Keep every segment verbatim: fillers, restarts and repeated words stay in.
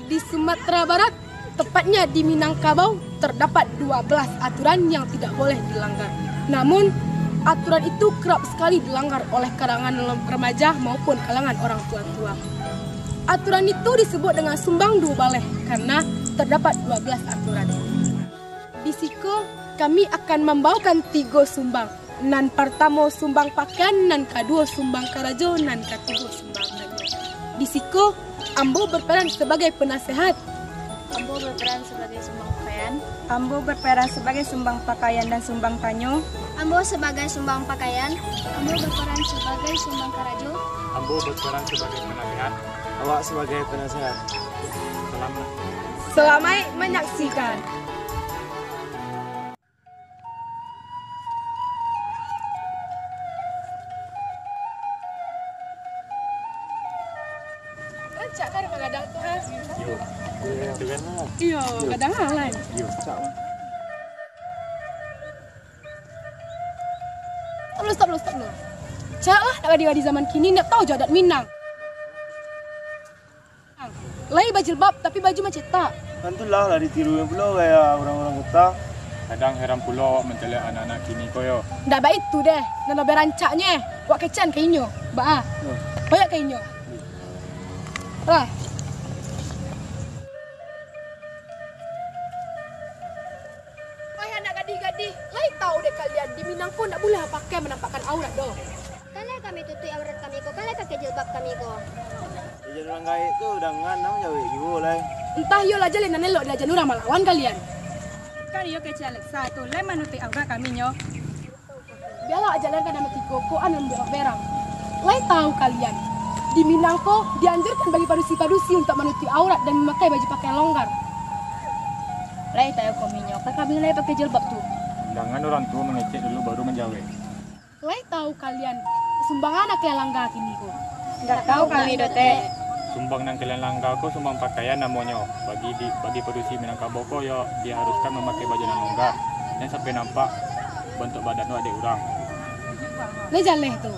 Di Sumatera Barat, tepatnya di Minangkabau, terdapat dua belas aturan yang tidak boleh dilanggar. Namun, aturan itu kerap sekali dilanggar oleh kalangan remaja maupun kalangan orang tua-tua. Aturan itu disebut dengan sumbang duo baleh karena terdapat dua belas aturan. Di siko, kami akan mambaokan tigo sumbang. Nan partamo sumbang pakaian, nan kaduo sumbang karajo, nan katigo sumbang tanyo. Di siko, ambo berperan sebagai penasehat. Ambo berperan sebagai sumbang pakaian. Ambo berperan sebagai sumbang pakaian dan sumbang tanyo. Ambo sebagai sumbang pakaian. Ambo berperan sebagai sumbang karajo. Ambo berperan sebagai penasehat. Awak sebagai penasehat. Salam. Salamaik manyaksikan. Rancak kan rumah gadang tu, ha? Yo. Iyo, gadang lah, Lan. Yo. Stop dulu, stop dulu, stop dulu. Cak lah, nak gadih-gadih zaman kini, ndak tahu jo adat Minang. Lai bajilbab, tapi baju macetak. Kan tu lah, lah ditiru pulo gaya urang-urang kota. Kadang heran pulo awak mancaliak anak-anak kini ko yo. Ndak baitu deh, nan labiah rancaknyo, wak kecekan ka inyo. Baa? Hmm. Koyak ka inyo. Lah. Wahai anak gadih-gadih, lai tahu dek kalian, di Minang ko ndak buliah pakai manampakkan aurat doh. Kan lai kami tutuik aurat kami ko, kan lai pakai jilbab kami ko. Di jan urang gaek tu, dangan nang jawek juo lai. Entah iyo lah jaleh nan elok di jan urang malawan kalian. Kan iyo kecek Alexa tu, lai manutuik aurat kami nyo. Bialah aja lai kadang mati koko, an nan berang-berang. Lai tahu kalian, di Minang ko dianjurkan bagi padusi-padusi untuk manutuik aurat dan memakai baju pakaian longgar. Lai tahu kami nyo, kan kami lai pakai jilbab tu. Dangan urang tuo mangecek dulu baru manjawek. Lai tahu kalian, sumbangan nan kalian langgar kini ko? Ndak tahu kami doh, Tek. Sumbang nan kalian langgar ko sumbang pakaian namonyo. Bagi di, bagi padusi Minangkabau ko, yo diharuskan mamakai baju nan longgar, jan sampai nampak bantuak badan tu dek urang. Lai jaleh tu.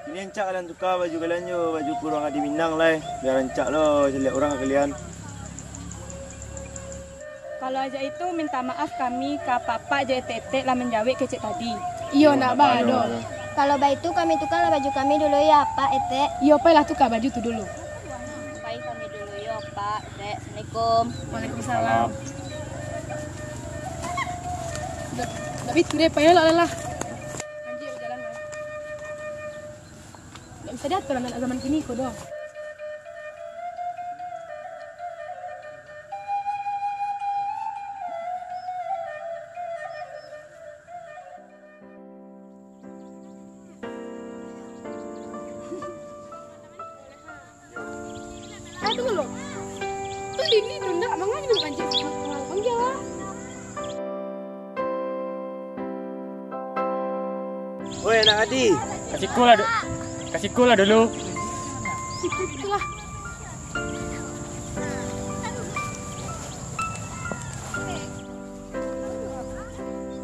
Kini rancak kalian tuka baju kalian jo baju urang gadih Minang lai, bia rancak lo diliek urang ka kalian. Kalau aja itu, minta maaf kami ka apak-apak jo etek-etek lah manjawek kecek tadi. Iyo, ndak baa doh. Kalau baitu, kami tukalah baju kami dulu yo, Apak, Etek. Iyo, pailah tuka baju tu dulu. Pai kami dulu yo, Apak, Etek. Assalamualaikum. Waalaikumsalam. Ndak, ndak baitu deh, pailah lah. Anjiak bajalan lah. Ndak bisa diatur anak zaman kini ko doh. Eh, tunggu lo. Tu Dini tu ndak, manganya nang kanjek sangat, panggil lah. Woi, anak gadih. Ka siko lah du-, ka siko lah dulu. Siko lah.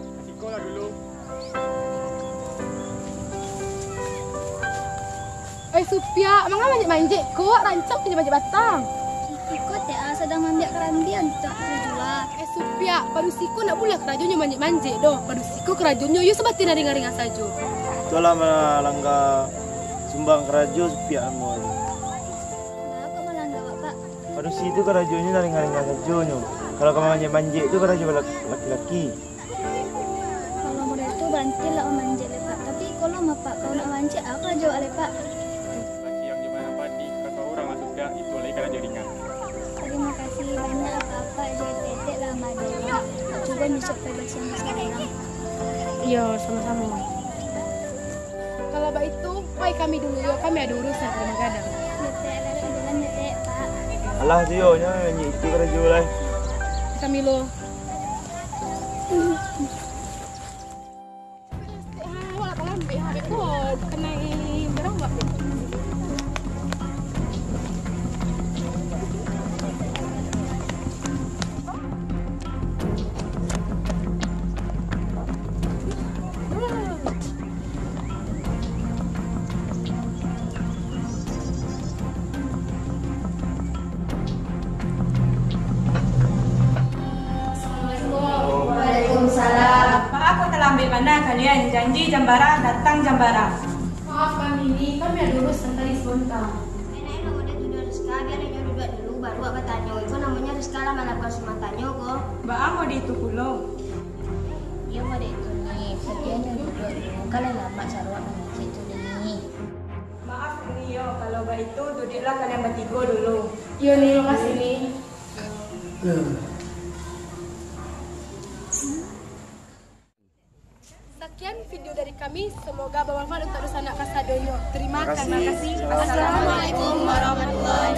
Ka siko lah dulu. Eh, Supiak, manga manjek-manjek ko, wak rancak manjek-manjek batang. Iko, Tek, ah, sadang maambiak karambia untuak dijua. Eh, Supiak, padusi ko ndak buliah karajonyo manjek-manjek doh. Padusi ko karajonyo yo sabateh nan ringan-ringan sajo. Itulah malangga sumbang karajo Supiak ambo. Baa kok malangga, Pak? Padusi tu karajonyo nan ringan-ringan sajo nyo. Kalau ka manjek-manjek tu karajo lak-, laki-laki. Kalau model tu barantilah manjek lai, Pak. Tapi kalau mah, Pak, kalau nak manjek, a karajo lai, Pak. Siang jo malam padi, ka saurang lah Supiak, itu lai karajo ringan. Tarimo kasih banyak, Apak-apak jo etek-etek lah maajari, Pak. Cubo bisuak pai basiang di saurang. Iyo, samo-samo. Kalau baitu, pai kami dulu yo, kami ado urusan ka rumah gadang. Yo, Tek, lah, jalan yo, Tek, Pak. Alah, tu yo, nyo, nyo itu karajo lai. Kami lo. Tek, ha, awak lah talambek, ha, beko, kanai barang awak, beko. Kalian janji jam bara, datang jam bara. Maaf, Kak Nini, kami ado urusan tadi sabanta. Enak-enak model tu dulu, Rizka, biar inyo duduak dulu, baru awak batanyo. Iko namonyo Rizka lah malapeh sumantanyo ko. Baa model itu pulo? Iyo model itu, Ni. Tapi inyo duduak dulu, kan lah lamak caro awak mangecek tu, Ni. Maaf, Ni, yo. Kalau baitu, duduaklah kalian batigo dulu. Iyo, Ni, makasih, Ni. Sakian video dari kami, semoga bamanfaat untuk dunsanak kasadonyo. Terima kasih. Assalamualaikum warahmatullahi